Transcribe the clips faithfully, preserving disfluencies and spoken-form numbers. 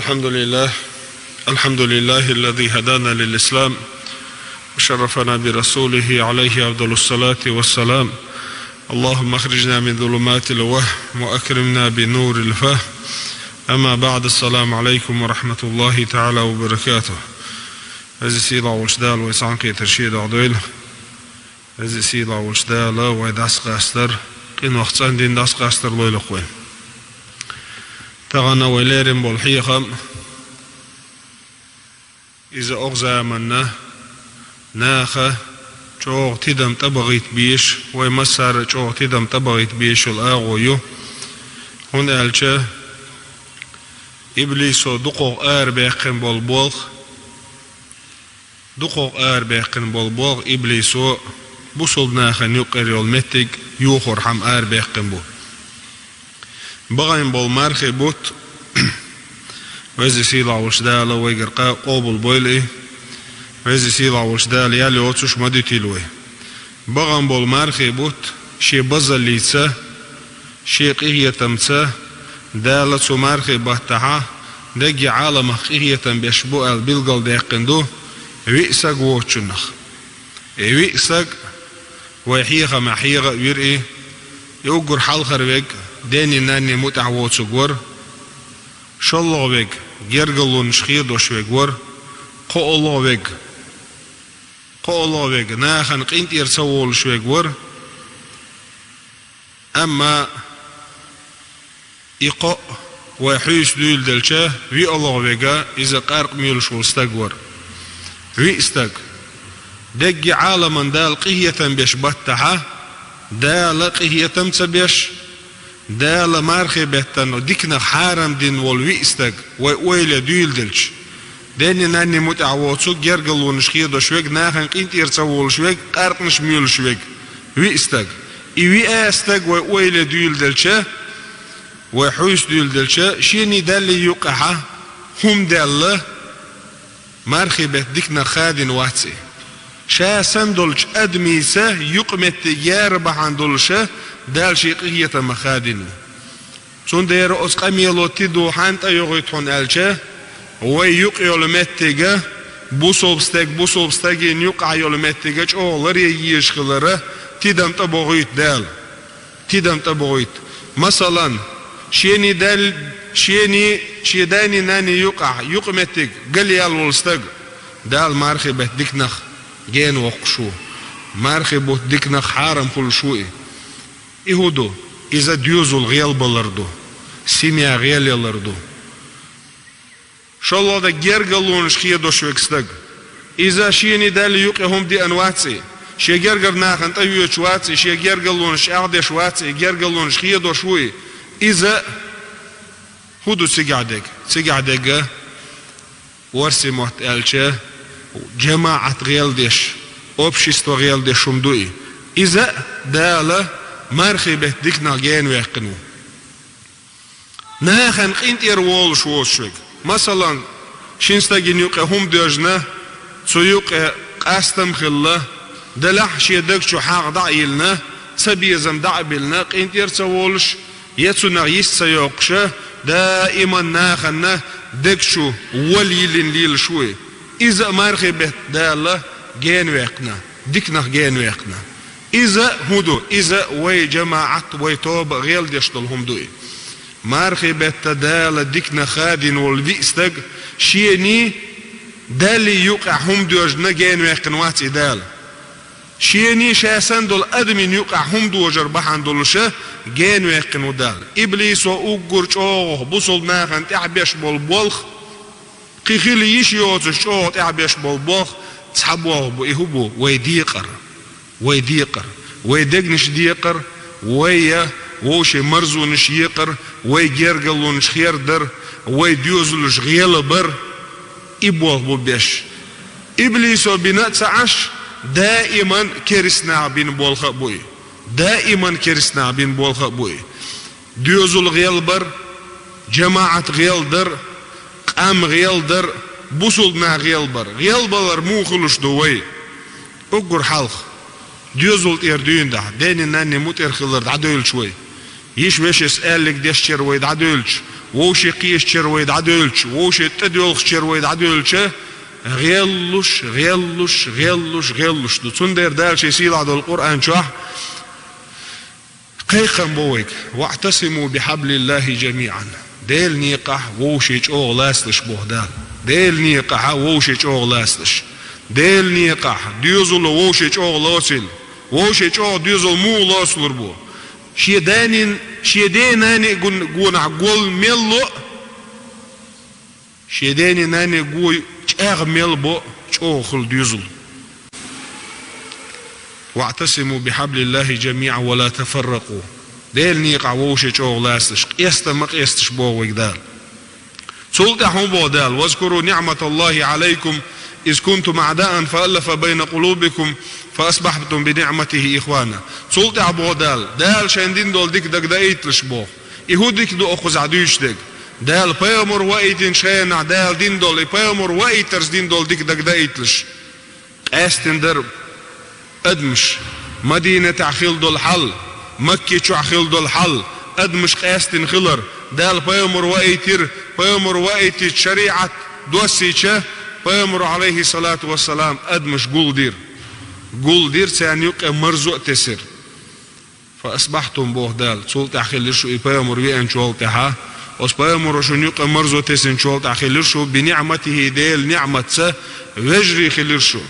الحمد لله. الحمد لله الذي هدانا للإسلام وشرفنا برسوله عليه أفضل الصلاة والسلام. اللهم أخرجنا من ظلمات الوهم وأكرمنا بنور الفهم. أما بعد، السلام عليكم ورحمة الله تعالى وبركاته. Веза-Сийлахь волчу Дала вай цхьаьнакхетар Шен дуьхьа дойла. Веза-Сийлахь волчу Дала вай дӀасакъастар, къинойх цӀандина дӀасакъастар лойла-кх вайн. Тахана вай лерина болу хьехам, иза оха заманна наха чӀогӀа тидам тӀебахийта безаш, вай массара а чӀогӀа тидам тӀебахийта безаш йолу агӀо ю, хӀунда аьлча иблисо дукхах арабаьккхина болу болх, дукхах арабаьккхина болу болх иблисо бусалба нахана юккъера йолу меттиг йохорхьама арабаьккхина бу. Бахана болу мархи бутт Веза-Сийлахь волчу Дала вайгара къа-, къобал бойла и, Веза-Сийлахь волчу Дала ял йоцуш ма дуьтийла вай. Бахана болу мархи бутт шен базаллица, шен къинхетамца Дала цу мархи баттахьа дерриге Ӏаламах къинхетам беш бу аьлла билгалдаьккхина ду виъ стаг воцучунах. И виъ стаг вай хьехамехь хьеха а вира и, и уггар хьалхара верг денний-нанний муьтӀахь воцург вара, шолгӀа верг гергарлонаш хедош верг вара, кхоалгӀа верг, кхоалгӀа верг нахана къинтӀера ца волуш верг вара. Амма и кхоъ вай хьуьйсу дуьйладелча, виъалгӀа верг иза къаркъа моьлуш волу стаг вара. Виъ стаг. Дерриге Ӏаламан Дала къинхетам беш баттахьа, Дала къинхетам ца беш, Дала мархи беттан диканах хьарам дина волу виъ стаг вай ойла дуьйладелча, денний-нанний муьтӀахь воцург, гергарлонаш хедош верг, нахана къинтӀера ца волуш верг, къаркъанаш моьлуш верг, виъ стаг. И виъ стаг вай ойла дуьйладелча, вай хьуьйсу дуьйладелча, шений Даллий юккъехьа хӀума даьлла, мархи бетта диканах хадийна вац и. Ша санна долчу адамица юкъаметтиг яра бахьана долуша Дала шен къинхетамах хадийна ву. Цундела оцу къамело тидам хьанна тӀейогӀуьйту хьуна аьлча, вай юкъа йолу меттига, бусалба стаг, бусалба стагана юкъахь йолу меттига чӀогӀа ларъян езаш хиларна тидам тӀебохуьйту Дала. Тидам тӀебохуьйту. Масалан, шений Дал-, шений, шен денний-нанний юкъахь, юкъаметтиг галъяьлла волу стаг, Дала мархи бетта диканах гена воккхуш ву. Мархи бутт диканах хьарам хуьлуш ву и. И хӀун ду? Иза доьзал гӀелбалар ду, семья гӀелъялар ду. ШолгӀа дерг гергарлонаш хедош верг стаг. Иза шений Даллий юкъе хӀума деана вац и, шен гергара нахана тӀевоьдуш вац и, шен гергарлонаш чӀагӀдеш вац и, гергарлонаш хедош ву и. Иза хӀун ду цигахь дерг? Цигахь дерг а, орси мотт аьлча, жамаӀат гӀелдеш, общество гӀелдеш хӀума ду и. Иза а Дала мархи бетта диканах гена ваьккхина ву. Нахана къинтӀера волуш воцуш верг. Масалан, шина стагана юкъе хӀума доьжна, цу юкъе къастам хилла, делахь шен даг чу хьагӀ дӀа а йиллина, цабезам дӀа а биллина, къинтӀера ца волуш, я цунах йист ца йоккхуша, даиман нахана даг чу вала йиллина лелаш ву и. Иза а мархи бетта Дала гена ваьккхина, диканах гена ваьккхина. Иза а хӀун ду? Иза а вай жамаӀат, вай тоба гӀелдеш долу хӀума ду и. Мархи бетта Дала диканах хадийна волу виъ стаг шений Даллий юкъахь хӀума доьжна гена ваьккхина вац и Дала. Шений ша санна долу адамийн юкъахь хӀума дожар бахьана долуша гена ваьккхина ву Дала. Иблисо уггар чӀогӀа бусалба нахана тӀехь беш болу болх, кхин хила йиш йоцуш чӀогӀа тӀехь беш болу болх, цхьа болх бу, и хӀун бу? Вай декъар. Вай декъар. Вай дегнаш декъар, вай я вовшийн марзонаш екъар, вай гергарлонаш хердар, вай доьзалш гӀелабар, и болх бу беш. Иблисо бина а ца Ӏаш, даиман керстанаха бина болх а бу и. Даиман керстанаха бина болх а бу и. Доьзал гӀелбар, жамаӀат гӀелдар, къам гӀелдар, бусалба нах гӀелбар. ГӀелбалар муха хуьлуш ду вай? Уггар хьалха доьзал тӀера дуьйна дахь, денний-нанний муьтӀахь хилар дӀадевлча вай, йиш-вешица аьлларг дешчара вай дӀадевлча, Вовше кхеччуьра вай дӀадоьлча, вовше тӀедоьлхучуьра вай дӀадоьлча, гӀеллуш, гӀеллуш, гӀеллуш, гӀеллуш ду. Цундела Дала шен сийлахь долу Къуръан чохь кхайкхам бо вайга: «ВаӀтасиму бихьаблиллахӀи жамиӀан». Делан некъахь вовше чӀогӀа лацалаш, боху Дала. Делан некъахь вовше чӀогӀа лацалаш. Делан некъахь доьзал вовше чӀогӀа лоцийла. Вовше чӀогӀа доьзал муха лоцалур бу? Шен данин, шен ден-нанин гон-, гонахь гол мел ло, шен ден-нанин гой чӀагӀ мел бо, чӀогӀа хуьлу доьзал. «ВаӀтасиму бихьаблиллахӀи жамиӀан ва ла тафарракъу». Делан некъахь вовше чӀогӀа лацалаш, къеста ма къесташ, боху вайга Дала. Цул тӀаьхьа хӀун боху Дала: «Вазкуру ниӀматаллахӀи Ӏалайкум, из кунтум аӀдаан фа аллафа байна къулубикум, фа асбахьтум биниӀматихӀи ихвана». Цул тӀаьхьа боху Дала: Дала шайна дина долу дика дагадаийталаш, боху. И хӀун дика ду оха кхузахь дуьйцуш дерг? Дала пайхамар ваийтинчу хенахь Дала дина долу, и пайхамар ваийтарца дина долу дика дагадаийталаш. Къаьстина дара адамаш, Мадинатехь хилла долу хьал, Макки чохь хилла долу хьал, адамаш къаьстина хилар, Дала пайхамар ваийтира, пайхамар ваийтича шариӀат доссийча, пайхамаро, Ӏалайхиссалату вассалам, адамаш гулдира. Гулдира, царна юккъе марзо а тесира. «Фа асбахьтум», боху Дала, цул тӀаьхьа хилира шу и пайхамар веанчул тӀаьхьа. Оцу пайхамаро шуна юккъе марзо тесинчул тӀаьхьа хилира шу, «биниӀматихӀи», Делан ниӀматца вежарий хилира шу.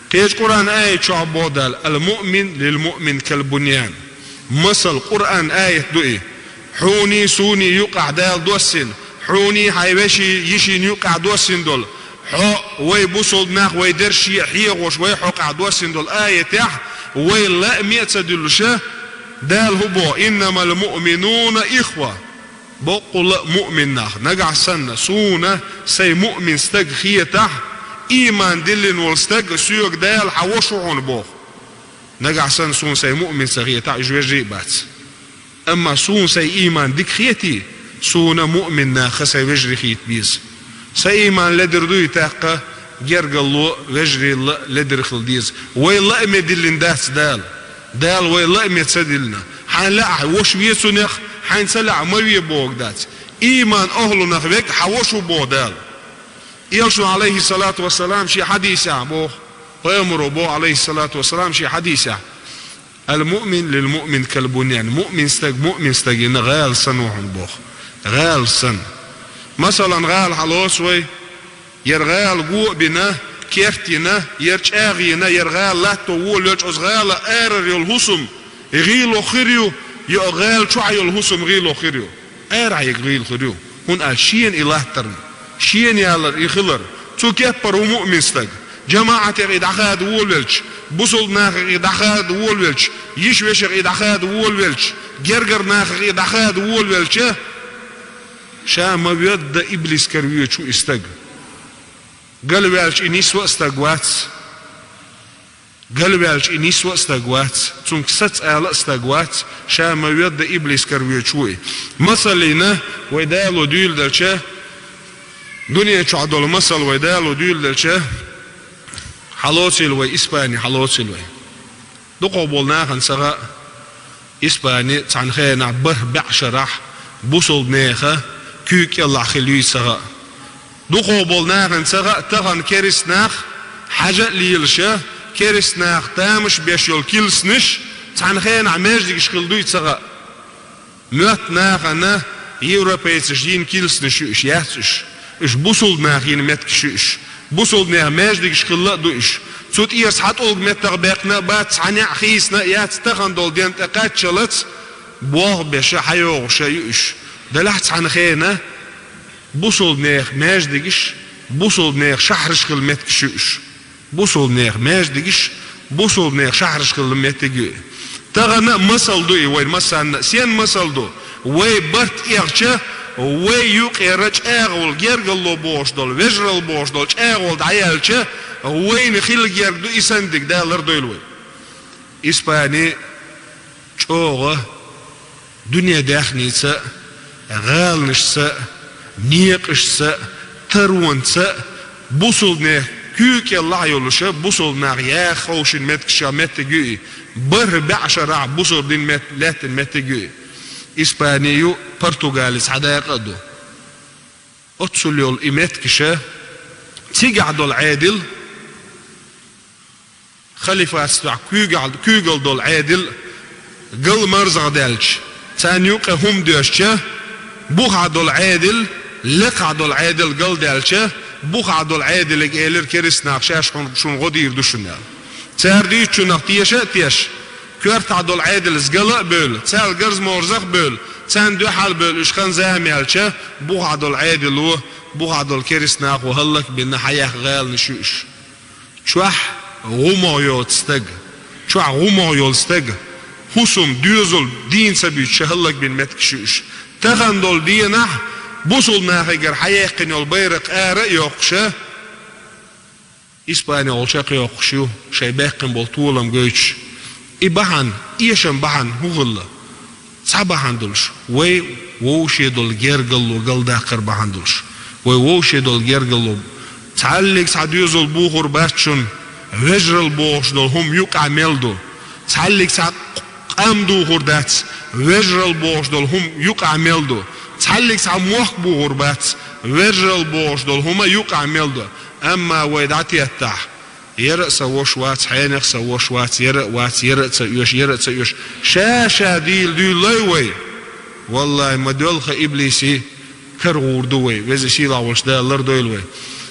Кхечу Къуръан аят чохь боху Дала: «Ал-муъмин лил-муъмин кал-буньян». Масал, Къуръан аят ду и. Хьуний, суний юккъахь Дала доссина, хьуний, хьайн веший, йишийн юккъахь доссина долу, хьо, вай бусулба нах, вай дерриге а хьехош, вай хьокъехь доссина долу аятехь, вай лааме а ца дуьллуша, Дала хӀун боху: «Иннамал муъминуна ихва». Боккъала а муъмин нах, нагахь санна, суна сайн муъмин стаг хетахь, ийман диллина волу стаг, соьга Дала хьан ваша ву хьуна боху. Нагахь санна, суна сайн муъмин ца хетахь, уьш вежарий а бац. Амма суна сайн ийман дика хетий, суна муъмин нахаха сайн вежарий хийта беза. Сан ийман ледара дуй тӀаккха, гергарло а, вежарилла а ледара хила деза. Вай лааме диллина дац Дала. Дала вай лааме ца диллина. Хьайн лаахь ваша ве цунах, хьайн ца лаахь ма ве бохург дац. Ийман охьлунах верг хьан ваша ву боху Дала. Элчано, Ӏалайхиссалату вассалам, шен хьадисехь боху, пайхамаро боху, Ӏалайхиссалату вассалам, шен хьадисехь: «Ал-муъмин лил-муъмин кал-буньян». Муъмин стаг муъмин стагана гӀала санна ву хьуна боху. ГӀала санна. Масалан, гӀала хьалоцу вай, яра гӀала го а бина, керт а йина, яра чӀагӀ а йина, яра гӀала латто волавелча, оцу гӀала арара йолу хӀусам гӀийло хир ю, я гӀала чохь йолу хӀусам гӀийло хир ю? Арахь ерг гӀийла хир ю, хӀунда аьлча шена и латтарна, шена ялар и хилар. Цу кеппара ву муъмин стаг. ЖамаӀатех и дӀахада волавелча, бусулба нахах и дӀахада волавелча, йиш-вешах и дӀахада волавелча, гергара нахах и дӀахада волавелча, ша ма ведда иблис кара воьдуш ву и стаг. Галваьлча и нисва а стаг вац. Галваьлча и нисва а стаг вац, цунга саца ала а стаг вац, ша ма ведда иблис кара воьдуш ву и. Масална, вай Дало дуьйладелча, дуьнен чохь долу масал вай Дало дуьйладелча, хьалоцийла вай, Испани хьалоцийла вай. Дукхах болу нахана ца хаьа, Испани цхьана хенахь бархӀ бӀешарахь бусулба нехан куьйга кӀелахь хилла юй ца хаьа. Дукхах болу нахана ца хаьа, тахана керста нах хьажа а лелаша, керста наха тамаш беш йолу килсанаш цхьана хенахь маьждигаш хилла дуй ца хаьа. Моьтту нахана европейцаша йина килсанаш ю уьш, яц уьш. Уьш бусулба наха йина меттигаш ю уьш. Бусулба нехан маьждигаш хилла а ду уьш. Цу тӀера цхьа тӀулг меттах баьккхина а бац, цхьа неӀ хийсина а яц, тахана долу ден тӀе кхаччалц болх беша, хьайогӀуша ю уьш. Делахь цхьана хенахь бусулба нехан маьждигаш, бусулба нехан шахьараш хилла меттигаш ю уьш. Бусулба нехан маьждигаш, бусулба нехан шахьараш хилла меттиг ю и. Тахана а масал ду и вайн массарна а. Сен масал ду? Вай барт эгӀча, вай юкъера чӀагӀволу, гергарло бохуш долу, вежаралла бохуш долу чӀагӀволу дӀаяьлча, вайна хилла герга ду и санна дерг, Дала лардойла вай. Испани чӀогӀа дуьнен даьхница а, гӀаланашца а, некъашца а, таронца а, бусулба нехан куьйга кӀелахь а йолуша, бусулба нах яха ховшина меттигашах меттиг ю и. БархӀ бӀешарахь бусулба дин мет-, лаьттина меттиг ю и. Испани ю Португалица хьадаькъа а ду. Оццул йолу и меттигаш, цигахь долу Ӏедал, халифатца тӀехь куьйгалла, куьйгалла долу Ӏедал гал марзах даьлча, царна юкъа хӀума доьшча, бухахь долу Ӏедал, лекхахь долу Ӏедал гал даьлча, бухахь долу Ӏедалиг элира керистанаха, шаьш хьуна, шуна гӀо дийр ду шуна аьлла. Цара дуьйцучунах теша а тешаш, коьртахь долу Ӏедалца гала а бевлла, царна гарза-марзах а бевлла, царна дуьхьал а бевлла, уьш хан-зама яьлча, бухахь долу Ӏедало, бухахь долу керистанахо хӀаллак а бина, хьаяккха гӀаланаш ю уьш. Чохь гӀумо йоцу стаг, чохь гӀумо йолу стаг, хӀусам, доьзал, дийна ца буьйцуш, хӀаллак бина меттигаш ю уьш. Тахана долу денахь бусулнахигара хьаяьккхина йолу байракх ара а йоккхуш, Испани олу чекхйоккхуш ю, шайн баьккхина болу толам гойтуш. И бахьана, эшам бахьана хӀун хилла? Цхьа бахьана долуш, вай вовше долу гергарло галдаккхар бахьана долуш. Вай вовше долу гергарло. Цхьаллиг цхьа доьзал бухур бац шуна, вежаралла бохуш долу хӀума юкъахь мел ду. Цхьаллиг цхьа къам духур дац, вежаралла бохуш долу хӀума юкъахь мел ду. Цхьаллиг цхьа мохк бухур бац, вежаралла бохуш долу хӀума юкъахь мел ду. Амма вай дӀатеттахь, яра а сан вош вац, хьенех сан вош вац, яра а вац, яра а ца оьшу, яра а ца оьшу. Ша-ша дийла дуьйлалой вай. Валлай, ма доьлху иблисан кара гӀур ду вай. Веза сийлахь волчу Дала лардойла вай.